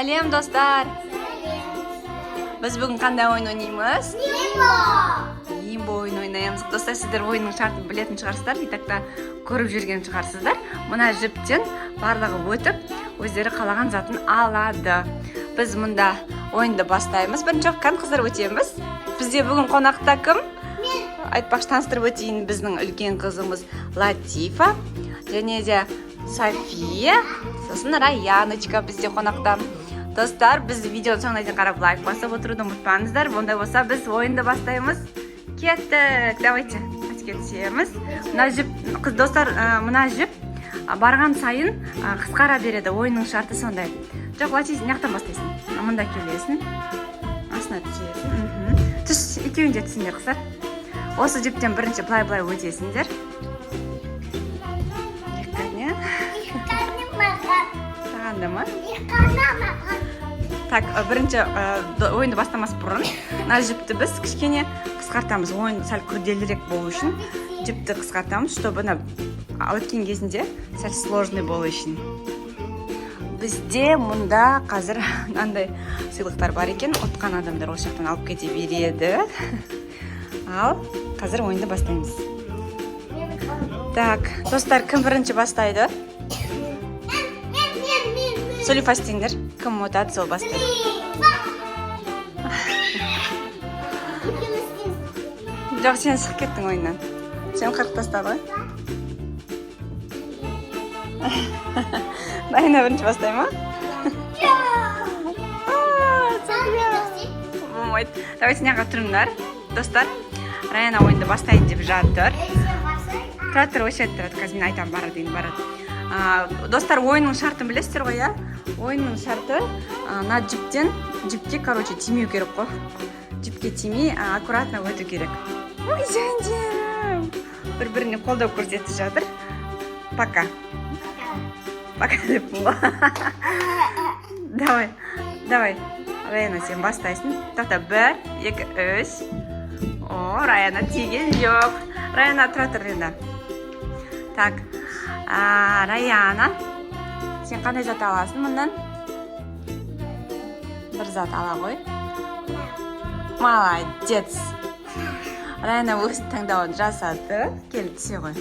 Сәлем, достар! Біз бүгін қандай ойын ойнаймыз? Лимбо ойын ойнаймыз. Достар, сіздер ойынның шартын білетін шығарсыздар, и так та көріп жүрген шығарсыздар. Мына жіптен барлығы өтіп, өздері қалаған затын алады. Біз мұнда ойынды бастаймыз. Бірінші кән, қыздар, өтеміз. Бізде бүгін қонақта кім? Айтпақшы, таныстырып өтейін: біздің үлкен қызымыз Латифа және де София, сосын Раяночка бізде қонақта. Достар, біз видеоның соңына дейін қарап, лайк басып отыруды ұмытпаңыздар. Ондай болса, біз ойынды бастаймыз. Кеттік! Давайте әске түсеміз. Мына жіп, қыз, достар, мына жіп барған сайын қысқара береді. Ойынның шарты сондай. Жоқ, Лати, мына жақтан бастайсың. Мында келесің, астына түсесің. Түс, екеуің де түсіңдер, қыздар. Осы жіптен бірінші былай былай өтесіңдер. Кәне, саған да ма? Так, бірінші ойынды бастамас бұрын мына жіпті біз кішкене қысқартамыз. Ойын сәл күрделірек болу үшін жіпті қысқартамыз, чтобы мына өткен кезінде сәл сложный болу үшін. Бізде мұнда қазір мынандай сыйлықтар бар екен. Ұтқан адамдар осы жақтан алып кете береді. Ал қазір ойынды бастаймыз. Так, достар, кім бірінші бастайды? Сулифа істеңдер. Кім ұтады, сол бастайды. Жоқ, сен шығып кеттің ойыннан. Сен қырып тастады ғой. Дайна бірінші бастай ма? А, София. Болмайды. Давайте, мына жаққа тұрыңдар. Достар, Раяна ойынды бастайын деп жатыр. Тұра тұр, осы жерде тұрады. Қазір мен айтамын, барады енді, барады. Достар, ойынның шартын білесіздер ғой, иә? Ойынның шарты мына жіптен, жіпке, короче, тимеу керек қой. Жіпке тимей, аккуратно өту керек. Ой, жандарым, бір біріне қолдау көрсетіп жатыр. Пока пока деппін ғой. Давай, давай, Раяна, сен бастайсың. Тоқта, бір, екі, үш. О, Раяна тиген жоқ. Раяна, тұра тұр енді. Так, Раяна, сен қандай зат аласың? Мұндан бір зат ала ғой. Молодец! Раяна өз таңдауын жасады. Кел, түсе ғой.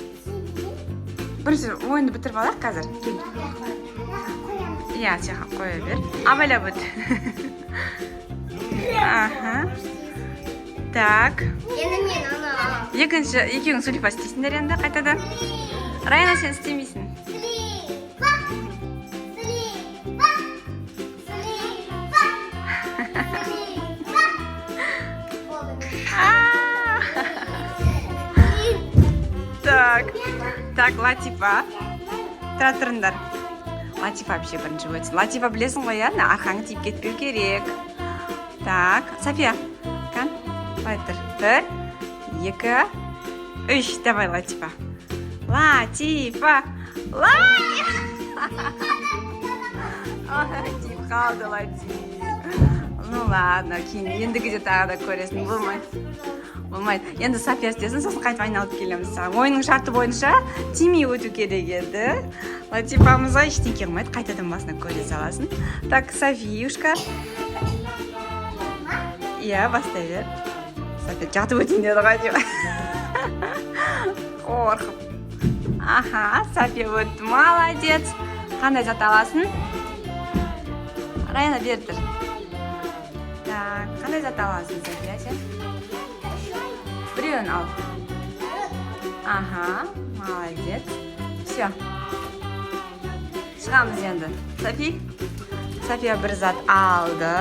Бірінші ойынды бітіріп алайық қазір. Кел, иә, сен қоя бер, абайлап өт. Аха, так. Енді мен ана. Екінші, екеуің сулифа істейсіңдер енді қайтадан. Раяна, сен істемейсің. Слива. Слива. Слива. Слива. Болды. А! Так, так, Латифа, тұра тұрыңдар. Латифа вообще бірінші өтсін. Латифа, білесің ғой, иә, мына арқаңа тиіп кетпеу керек. Так, София, кән, былай тұр. Бір, екі, үш. Давай, Латифа, Латифа, Латифа! Тиіп қалды, Лати. Ну ладно, кейін ендігіде тағы да көресің. Болмайды, болмайды. Енді София істесін, сосын қайтып айналып келеміз саған. Ойынның шарты бойынша тимей өту керек еді. Латифамызға ештеңе қылмайды, қайтадан басынан көре саласың. Так, Софиюшка, иә, бастай бер. София жатып өтейін деді ғой деп қорқып. Аха, София өтті, молодец! Қандай зат аласың? Раяна, бері тұр. Так, қандай зат аласың, София, сен? Біреуін ал. Аха, молодец! Все, шығамыз енді. Софи, София бір зат алды,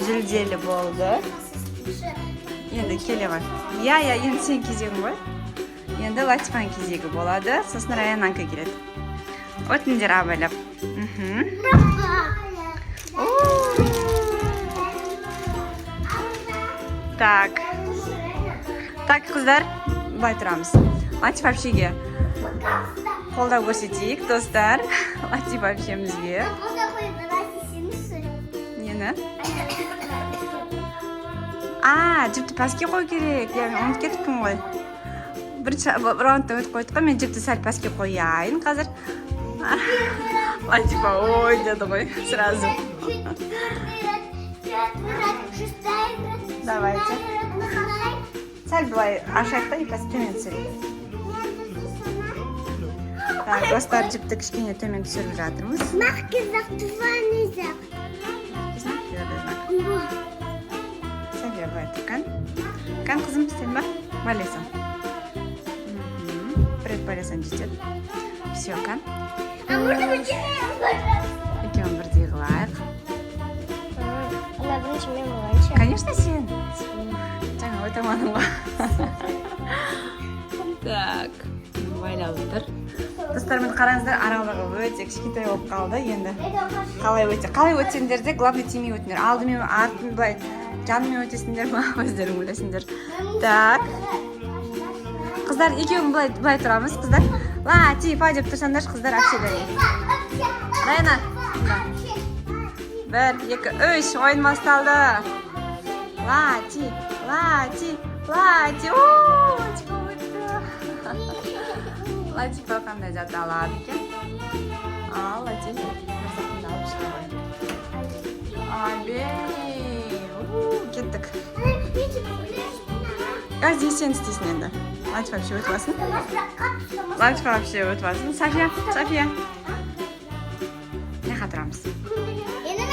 жүлделі болды. Енді келе ғой. Иә, енді сенің кезегің ғой. Енді Латифаның кезегі болады, сосын Раянанікі келеді. Өтіңдер абайлап. О! Так, так, қыздар, былай тұрамыз. Латиф әпшеге қолдау көрсетейік, достар, Латиф әпшемізге. Нені? А, жіпті пәске қою керек, иә, мен ұмытып кетіппін ғой. Бірінші раундта өтіп қойдық қой. Мен жіпті сәл пәске қояйын қазір. Латифа «ой» деді ғой сразу. Четвертый ряд, пятый ряд, шестой ряд, Давайте. седьмой ряд, восьмой. Сәл былай ашайық та, и төмен түсірейік. Так, достар, жіпті кішкене төмен түсіріп жатырмыз. Мягкий знак, тварный знак. Мягкий знак, твердый знак. София былай тұр, кән. Кән, қызым, сен ба? Байлайсың. Бір рет байласаң, жетеді. Все, кән. А можно почитаем, пожалуйста? Екеуін бірдей қылайық. Ана бірінші мен болайыншы. Конечно, сен. Жаңа өте алмадың ғой. Так, байлаулы тұр. Достар, міне, қараңыздар, аралығы өте кішкентай болып қалды енді. Қалай өте? Қалай өтсеңдер де, главное, тимей өтіңдер. Алдымен, артын, былай жанымен өтесіңдер ма, өздерің білесіңдер. Так. Қыздар, екеуің былай былай тұрамыз, қыздар. Латифа деп тұрсаңдаршы, қыздар, әпшелерің. Райана. Бір, екі, үш, ойын басталды. Лати, Лати, Лати. О, Латифа өтті. Латифа қандай зат алады екен? Ал, Лати, бір затыңды алып шыға ғой. Абей, у, кеттік. Қазір сен істейсің енді. Латифа вообще өтіп алсын. Латифа вообще өтіп алсын. София, София. Мына жаққа тұрамыз.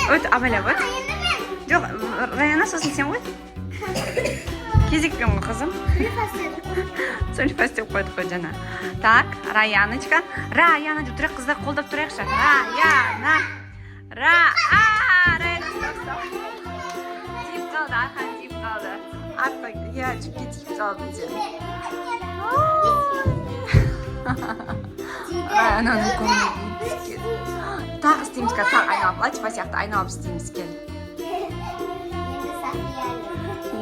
Өт, абайлап өт. Жоқ, Раяна, сосын сен ғой. Кезекпен ғой, қызым. Сулифа істеп қойдық қой жаңа. Так, Раяночка. Раяна деп тұрайық, қыздар, қолдап тұрайықшы. Раяна. Ра, а, Раяна, стоп, стоп. Тиіп қалды, арқан тиіп қалды. Артқа, иә, жіпке тиіп қалдың сен. Раянаның көңілі түсіп кетті. Тағы істейміз қазір, тағы айналып, Латифа сияқты айналып істейміз, кел.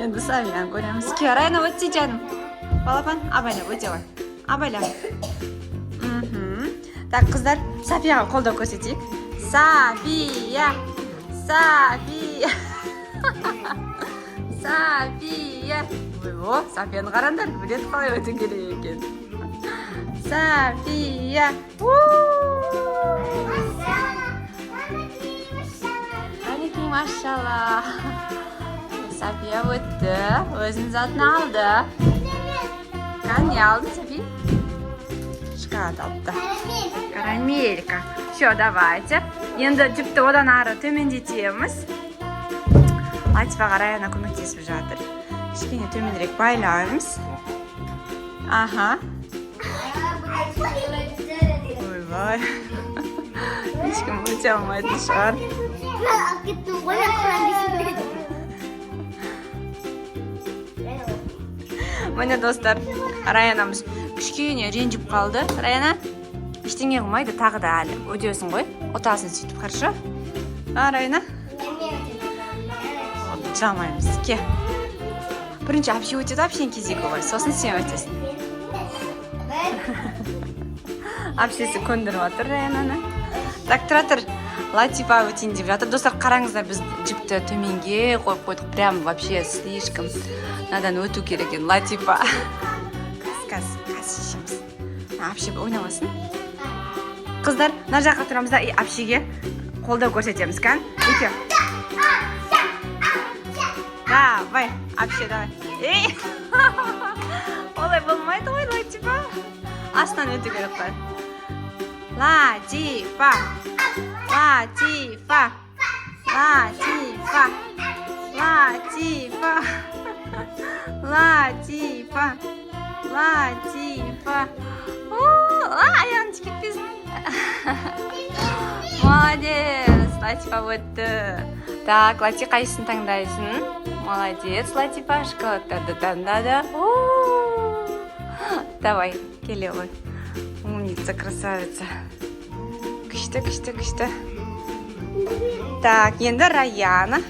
Енді Софияны көреміз. Кел, Раяна, өтсе, жаным. Балапан, абайла, өте ғой. Абайла. Так, қыздар, Софияға қолдау көрсетейік. София! София! София! Ой, о, Софияны қараңдар, біледі қалай өту керек екен. София! У! Әнекей, машалла. София өтті, өзінің затын алды. Кән, не алдың, Софи? Шоколад алыпты. Карамелька. Все, давайте. Енді жіпті одан ары төмендетеміз. Латифаға Раяна көмектесіп жатыр. Кішкене төменірек байлаймыз. Аха. Ойбай. Ешкім өте алмайтын шығар. Алып кеттім ғой мен құран бесінде. Міне, достар, Раянамыз кішкене ренжіп қалды. Раяна, ештеңе қылмайды, тағы да әлі өтесің ғой. Ұтасың сөйтіп, хорошо? А, Раяна? Жыламаймыз. Ке. Бірінші әпше өтеді, әпшенің кезегі ғой. Сосын сен өтесің. Әпшесі көндіріп жатыр Раянаны. Так, тұра тұр. Латифа өтейін деп жатыр. Достар, қараңыздар, біз жіпті төменге қойып қойдық. Прям вообще слишком. Мынадан өту керек екен, Латифа. Қазір, қазір, қазір шешеміз. Әпше ойнамасын. Қыздар, мына жаққа тұрамыз да, и әпшеге қолдау көрсетеміз, кән? Екеу. Давай, әпше, давай. Ей! Олай болмайды ғой, Латифа. Астынан өту керек қой. Латифа. Латифа. Латифа. Латифа. Латифа. Латифа. О, а, аяғын тиіп кетпесін. Молодец, Латифа өтті. Так, Лати, қайсысын таңдайсың? Молодец, Латифа, шоколадтарды таңдады. О, давай, келе ғой. Умница, красавица. Күшті, күшті, күшті. Так, енді Раяна.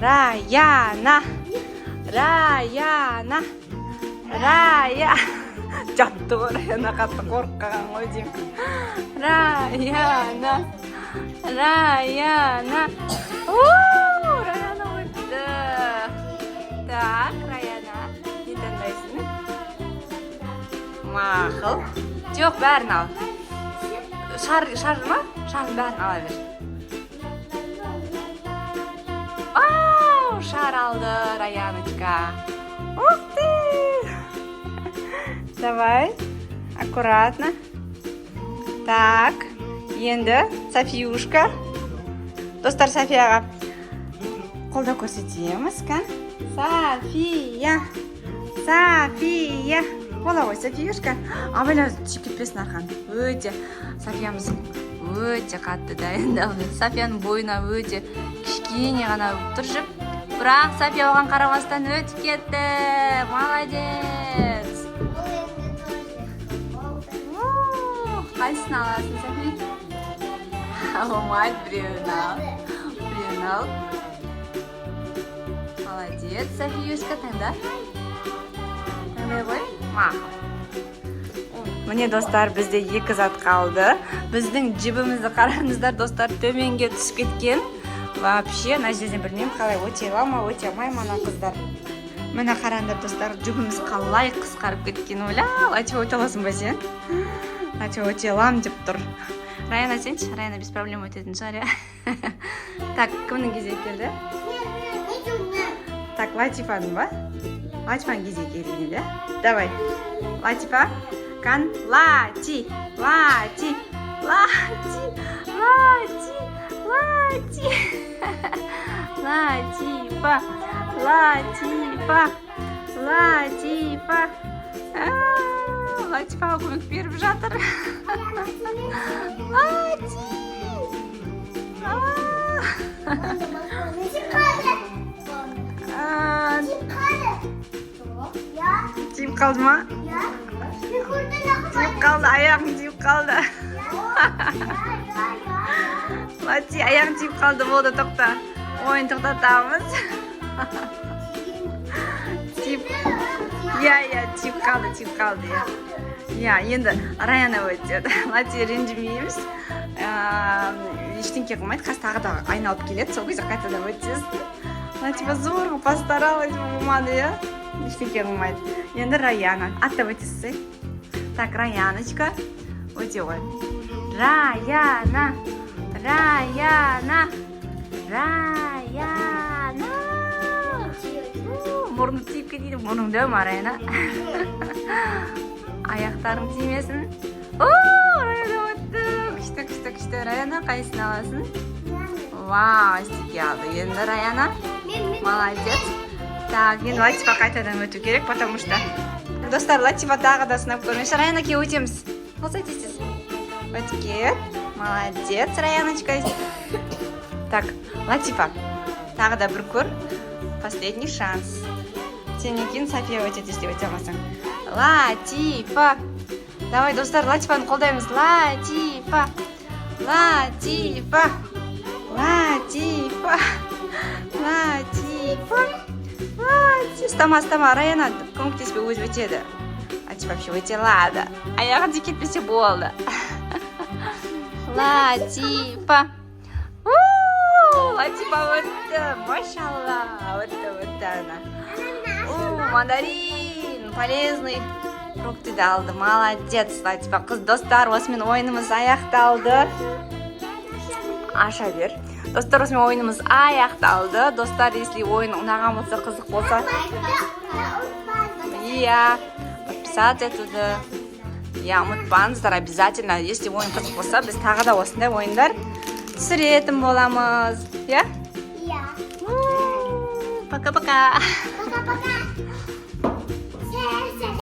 Раяна. Раяна. Рая. Жатты ғой Раяна, қатты қорқып қалған ғой деймін. Раяна. Раяна. У, Раяна өтті. Так, Раяна, не таңдайсың? Мақұл. Жоқ, бәрін ал. Шар, шар ма? Шардың бәрін ала бер. Алды Раяночка. Ух ты! Давай, аккуратно. Так, енді Софиюшка. Достар, Софияға қолдау көрсетеміз. Кән, София, София бола ғой. Софиюшка, абайла, тиіп кетпесін арқан. Өте Софиямыз өте қатты дайындалды. Софияның бойына өте кішкене ғана болып тұр жіп, бірақ София оған қарамастан өтіп кетті. Молодец! Ол енді тоже болды. У, қайсысын аласың, Софи? Болмайды, біреуін ал, біреуін ал. Молодец, Софиюшка, таңда, таңдай ғой. Мақұл. Міне, достар, бізде екі зат қалды. Біздің жібімізді қараңыздар, достар, төменге түсіп кеткен. Вообще, мына жерден білмеймін, қалай өте ала ма, өте алмай ма ана қыздар. Міне, қараңдар, достар, жібіміз қалай қысқарып кеткен. Ойла, Латифа, өте аласың ба сен? Латифа өте аламын деп тұр. Раяна, сен ше? Раяна без проблем өтетін шығар, иә. Так, кімнің кезегі келді? Так, Латифаның ба? Латифаның кезегі келген, иә. Давай, Латифа, кан, Лати, Лати, Лати, Лати, Лати, Латифа, Латифа, Латифа. А, Латифаға көмек беріп жатыр. Лати! А! А, тиіп қалды ма? Тиіп қалды, аяғың тиіп қалды. Лати, аяғың тиіп қалды, болды, тоқта. Ойын тоқтатамыз. Тиіп, иә, тиіп қалды, тиіп қалды, иә. Иә, енді Раяна өтеді. Лати, ренжімейміз. Ештеңке қылмайды, қазір тағы да айналып келеді, сол кезде қайтадан өтесің. Латифа зорға постаралась, болмады, иә. Ештеңке қылмайды. Енді Раяна, аттап өтесіз. Так, Раяночка, өте ғой. Раяна, Раяна, Раяна. У, мұрны тиіп кетейді, мұрныңды ма, Раяна? Аяқтарың тимесін. О, Раяна өтті. Күшті, күшті, күшті. Раяна, қайсысын аласың? Вау, стики алды. Енді Раяна, молодец. Так, енді Латифа қайтадан өту керек, потому что, достар, Латифа тағы да сынап көрмеші. Раяна, кел, өтеміз. Болса, тез, тез өтіп кет. Молодец, Раяночка. Так, Латифа, тағы да бір көр, последний шанс. Сенен кейін София өтеді, если өте алмасаң. Латифа, давай, достар, Латифаны қолдаймыз. Латифа, Латифа, Латифа, Латифа, Лати. Ұстама, ұстама, Раяна, көмектеспей өзі өтеді. Латифа вообще өте алады, аяғы тиіп кетпесе болды. Латифа! У, Латифа өтті, машалла, өтті, өтті ана. У, мандарин, полезный фрукты да алды. Молодец, Латифа қыз. Достар, осымен ойынымыз аяқталды. Аша бер. Достар, осымен ойынымыз аяқталды. Достар, если ойын ұнаған болса, қызық болса, иә, подписаться етуді, иә, ұмытпаңыздар обязательно. Если ойын қызық болса, біз тағы да осындай ойындар түсіретін боламыз, иә. Иә. Пока пока. Пока-пока.